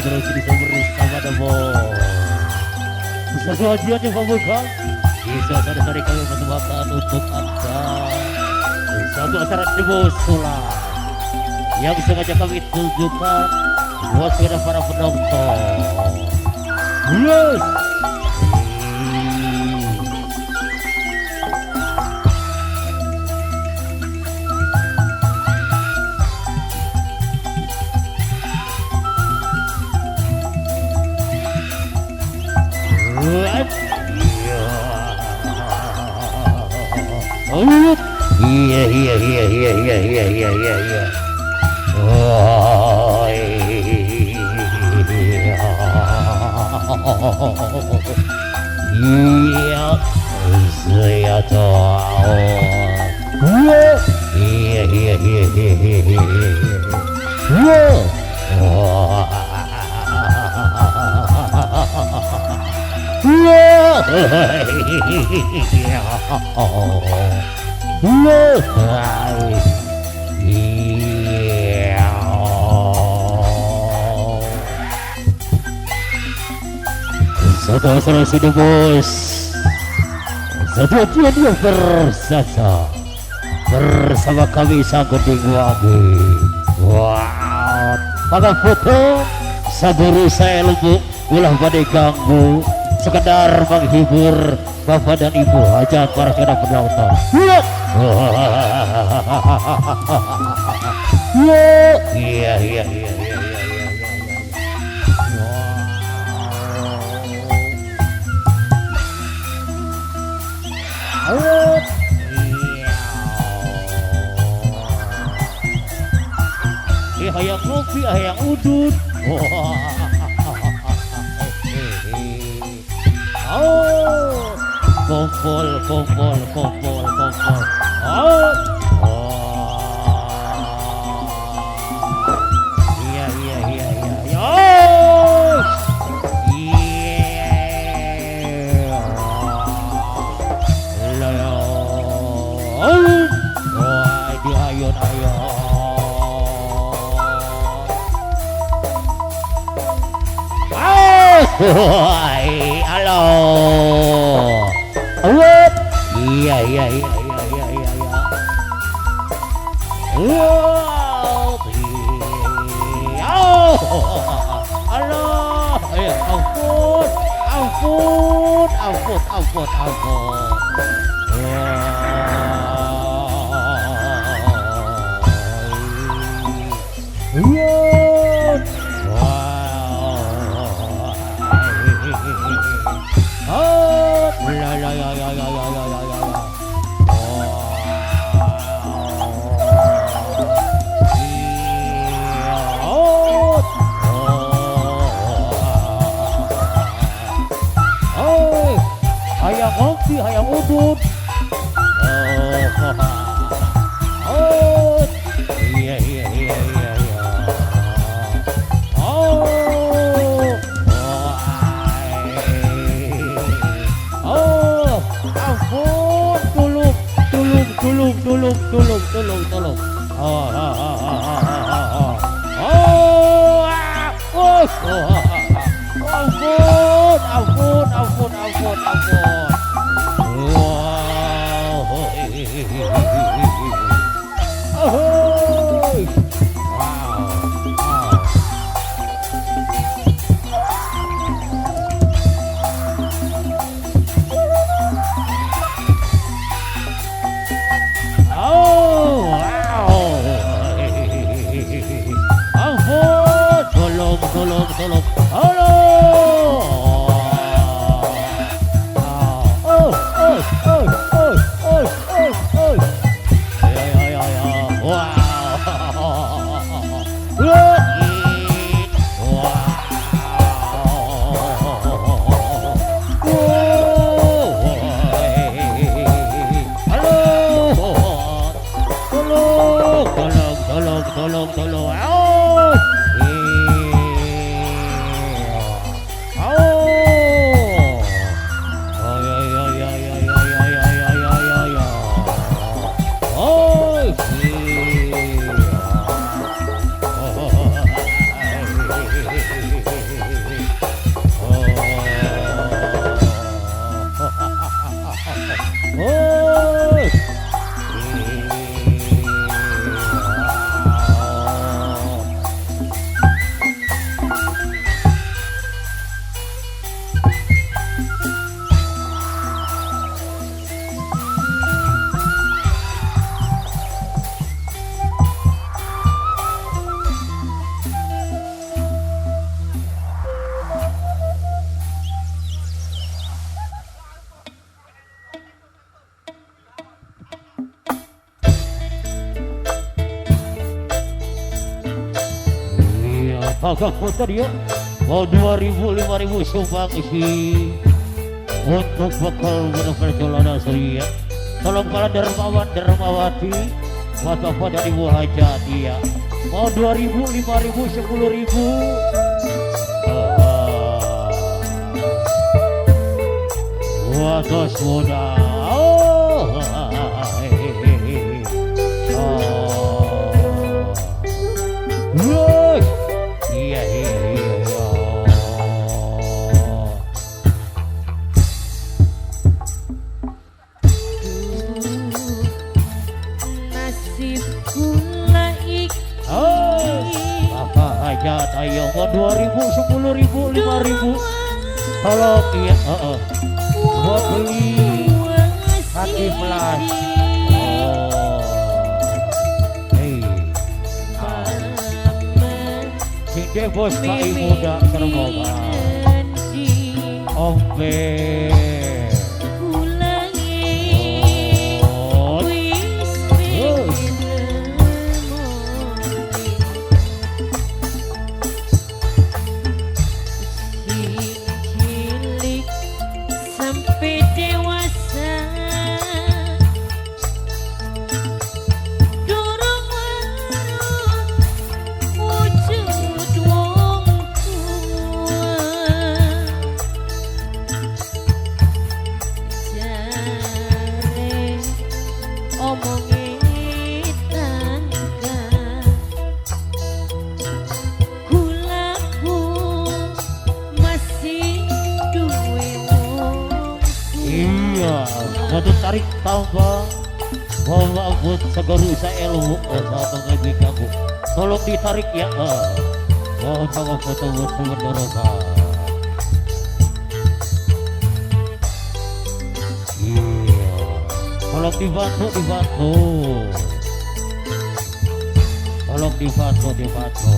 Terus bisa bersama Debo. Sesuatu yang pembuka bisa sore-sore kami persembahkan untuk Anda satu acara Debo Sulap yang sengaja kami tunjukkan buat seluruh para penonton. Yes. Iya iya iya iya iya iya iya iya iya. Oh iya. Saya tahu. Iya iya iya iya iya iya. Satu sudah bos, satu dia bersama bersama kami Sang Gending Wangi. Wow, maka foto saburu saya lembut ulah pada ganggu, sekedar menghibur bapak dan ibu aja para saudara penonton. Iya iya iya iya iya iya. Iya. Hayang kopi, hayang udut. Oh, kumpul, kumpul, kumpul, kumpul. Oh, oh. Iya, iya, iya, iya. Oh, iya. Wah, diayun, ayun. Woi, halo. Iya iya iya iya iya iya iya. Wow. Halo. Ya ampun. Ampun, ampun, ampun, ampun. Oh, la la la la la la la la la. Oh, hayang ngopi, hayang udut. Oh, iya iya iya iya iya. Oh. Ampun, tolong, tolong, tolong, tolong, tolong, tolong, tolong. Oh, oh, oh, oh, oh, oh, oh, oh, ampun, ampun, ampun, ampun, ampun. Wow, oh, wow. Tolong, tolong, tolong. Halo. Oh, oh, oh, oh, oh, oh, oh. Ya, ya, ya, ya. Wow. Wow. Halo. Tolong, tolong, tolong, tolong, tolong. Oh. Oh, Kakak foto dia mau 2.000 5.000 sumbang isi untuk bekal perjalanan Surya. Tolong para dermawan dermawati, buat bapak dan ibu hajat ya. Mau 2.000 5.000 10.000. Waduh muda. Oh. Oh. Iya iya iya. Nasib kula iki. Oh. Apa hajat ayo mau 2.000 10.000 5.000. Tolong iya, buat beli hati flash. Oh. Hey. Sing bos Pak Muda Sermoga. Ombe. Oh. Sampai dewasa durung weruh wujud wong tua jare omonge tangga kulaku masih duwe wong. Iya, satu tarik tambah bawa buat segaru ilmu satu lebih kamu. Tolong ditarik ya. Oh, sama foto buat mendorokan. Iya, tolong dibantu, dibantu. Tolong dibantu, dibantu.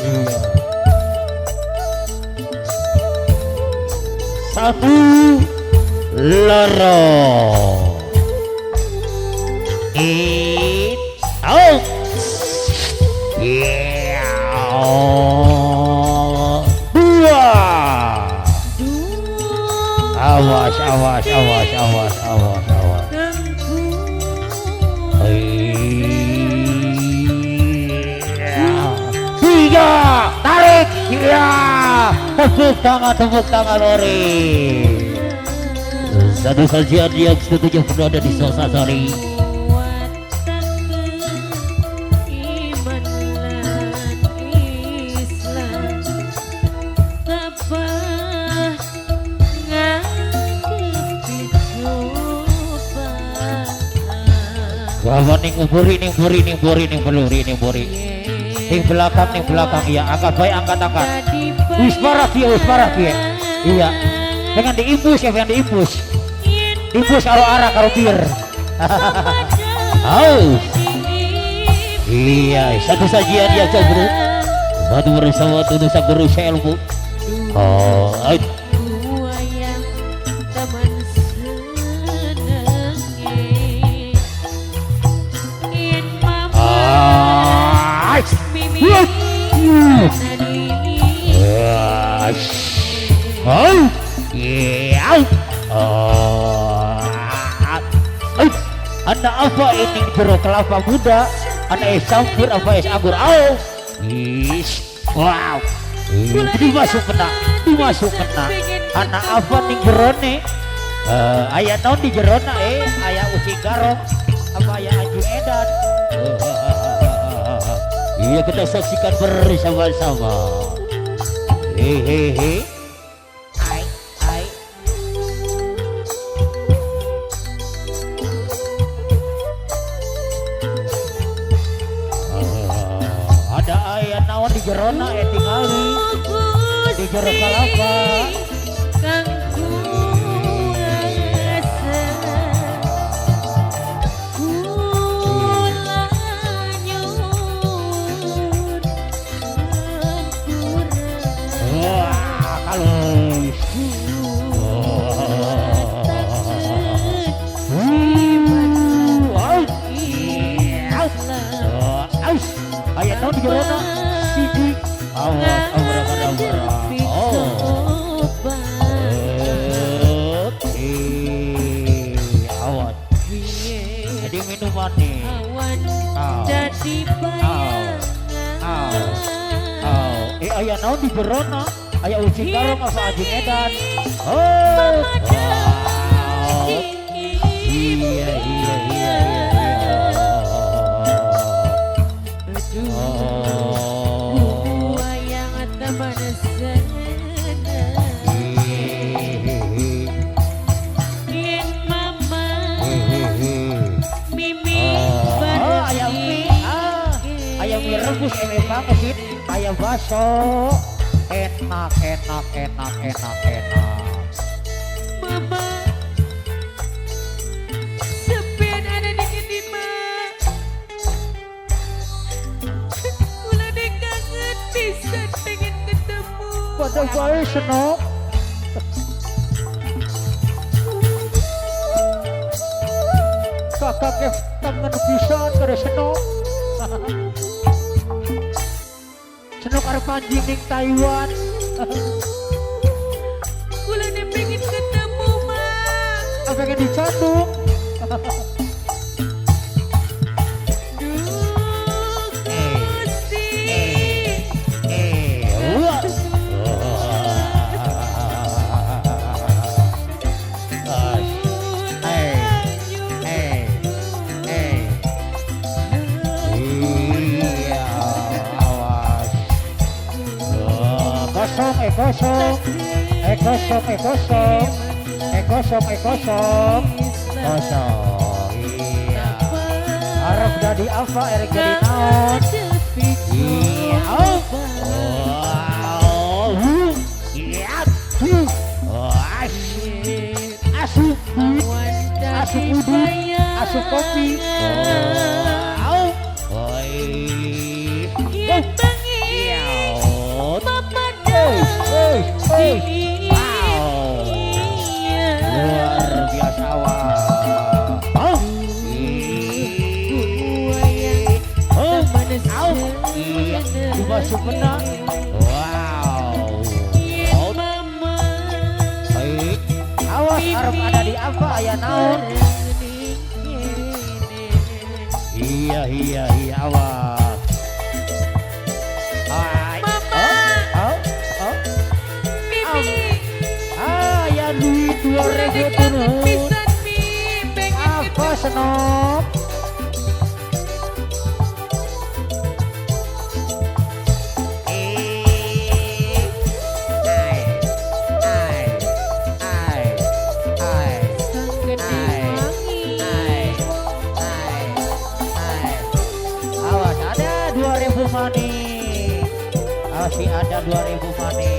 Iya. Satu loro it out yeah dua. Awas awas awas awas awas awas. Tiga tarik ya. Tepuk tangan ori. Satu sajian yang tentunya berada di Sosasari. Bawa ning buri ning buri ning buri ning buri ning buri. Ning belakang ya, angkat baik angkat angkat. Wis parah dia, wis parah dia. Iya. Dengan diimpus ya, dengan diimpus. Impus karo arah karo bir. Aus. Iya, satu sajian ya bro. Satu bersama tunusa guru ilmu. Oh, oh, yeah. Oh, ada apa ini jero kelapa muda? Ada es campur apa es anggur? Oh, is, wow. Dimasuk kena, dimasuk kena. Anak apa nih jerone? Ayah tahun di jerona ayah usi garong, apa ayah anjing edan? Iya kita saksikan bersama-sama. Hehehe. Ai ai. Ada ayah naon di jerona tingali di jero kalapa. Ayah naon di jerona. minuman nih. Awan Aw. dadi bayangan. Aw. Aw. Eh aya naon di jerona? Aya ucing karong apa aji edan? Oh. Wow. Iya iya iya iya. Aduh, Oh. wayang teman seneng. Hihihi. Yen mama Hihihi. mimi Oh, ayam mie, ah, ayam mie rebus enak banget sih, ayam bakso, enak, enak, enak, enak, enak. Mama sepian ada di ngendi ma? Kula dek kangen pisan pengen ketemu. Pada bae senok. Kakak ke kangen pisan kare senok. Senok arep anjing ning Taiwan. Kula dek pengen ketemu ma. Pengen dicandung. Duh Gusti. Eh, wah. Eh, eh, eh. Iya, awas. Oh, kosong, eh kosong. Eh kosong, eh kosong. Eh kosong, eh kosong. Kosong. Iya. Arep jadi apa, erek jadi naon? Iya. Oh. Wow. Iya. Oh, as. Asup. Asup udut, asup kopi. Oh. Oi. Yen bengi Iya. pepadang Oi, oi, oi. Wow. Luar biasa wah. Oh. Oh. Au. Iya. Coba supena. Wow. Oh. Baik. Awas arep ada di apa aya naon? Iya iya iya awas. Ai. Mama. Oh, oh, oh. Ah, ya duit 2000 turun. Apa senop? Eh, ai, ai, ai, ai, ai, ai, ai. Awas ada 2000 money. Masih ada 2000 money.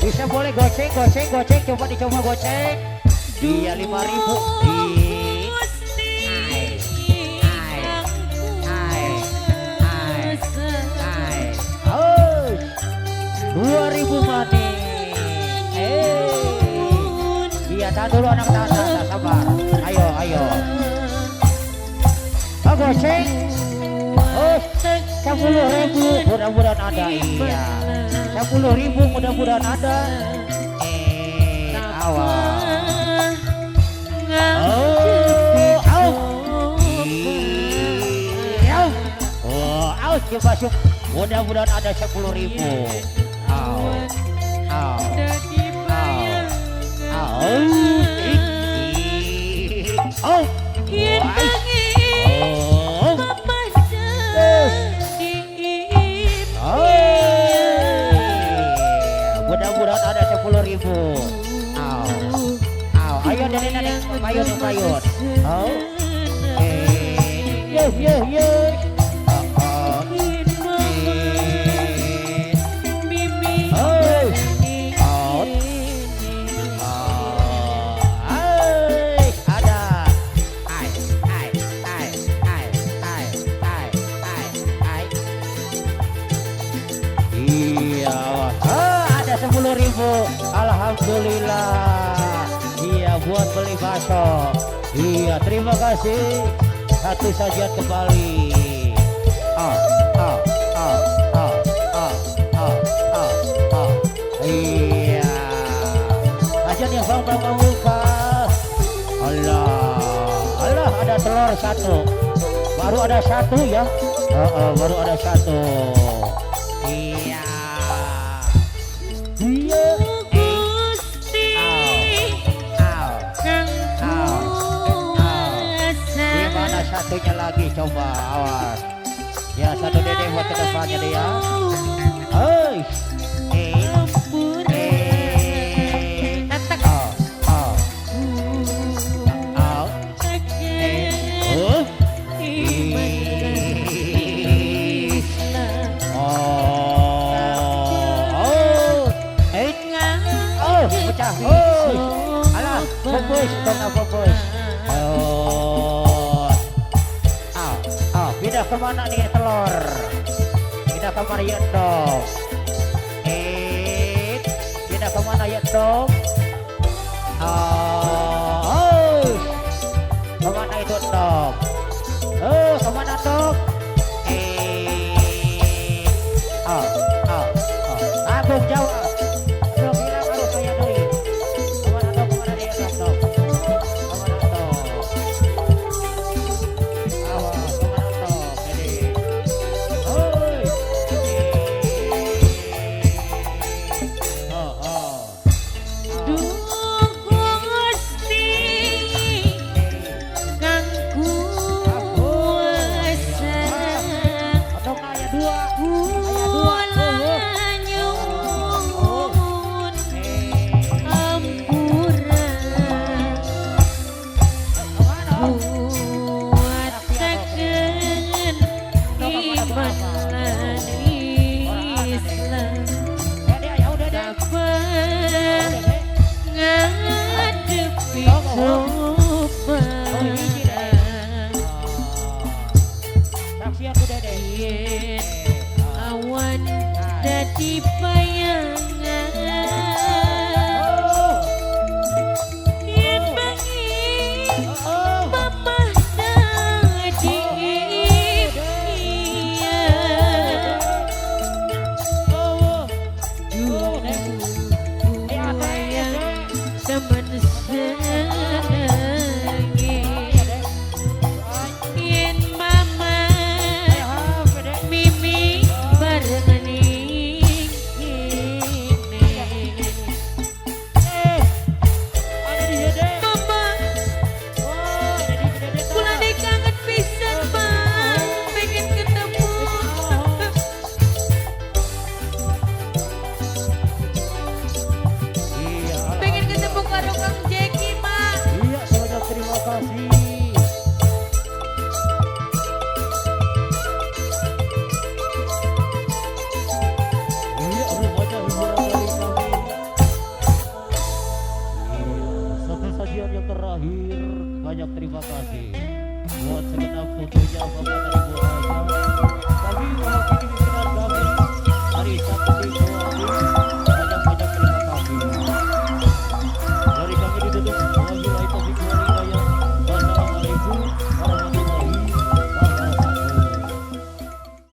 Bisa boleh goceng, goceng, goceng. Coba dicoba goceng. Iya 5000. Ih. Ai, ai, ai, ai, ai. Oh, 2000 money. Eh, iya tahan dulu anak, tahan, tahan, sabar. Ayo, ayo. Oh, goceng. Oh, 10.000 mudah-mudahan ada. Iya, 10.000 mudah-mudahan ada. Eh, awas. Oh, au. Iya. Oh, au, coba masuk. Mudah-mudahan ada 10.000. Au, au, au, au. Ih, au. Wais. Oh. Oh. Mudah-mudahan ada 10.000. Au. Au. Ayo dari dari payun payun. Au. Eh, yo yo yo. Oh, oh. Eh. Oh. Out. Oh. Ai, ada. Ai, ai, ai, ai, ai, ai, ai, ai. Iya, ah, ada 10.000. Alhamdulillah. Iya, buat beli bakso. Iya, terima kasih. Satu saja kembali. Ah, ah, ah, ah, ah, ah, ah, ah. Iya. Ajan yang bang bang bang lupa. Allah, Allah ada ada telur satu. Baru ada satu ya. Baru ada satu. Iya. Iya. Gusti kang kuasa. Di mana satunya lagi coba awas. Ya satu dede buat ke depannya dia. Hei. Pecah. Oh, alah, fokus, tengah fokus. Oh, pindah kemana nih telur? Pindah kemana ya dong? Pindah kemana ya dong? Oh, kemana itu dong? Oh, kemana dong? Tanggung jawab. Awan dadi bayangan yen bengi mamah dadi impian wayang temen senengi yen mama mimi bareng ning kene. Mama kula kangen pisan Pak, pengen ketemu. Pengen ketemu karo Kang Jeki, Mak. Iya, banyak terima kasih. Iya, rupanya hiburan dari kami. Iya, satu sajian yang terakhir, banyak terima kasih buat segenap tentunya Bapak.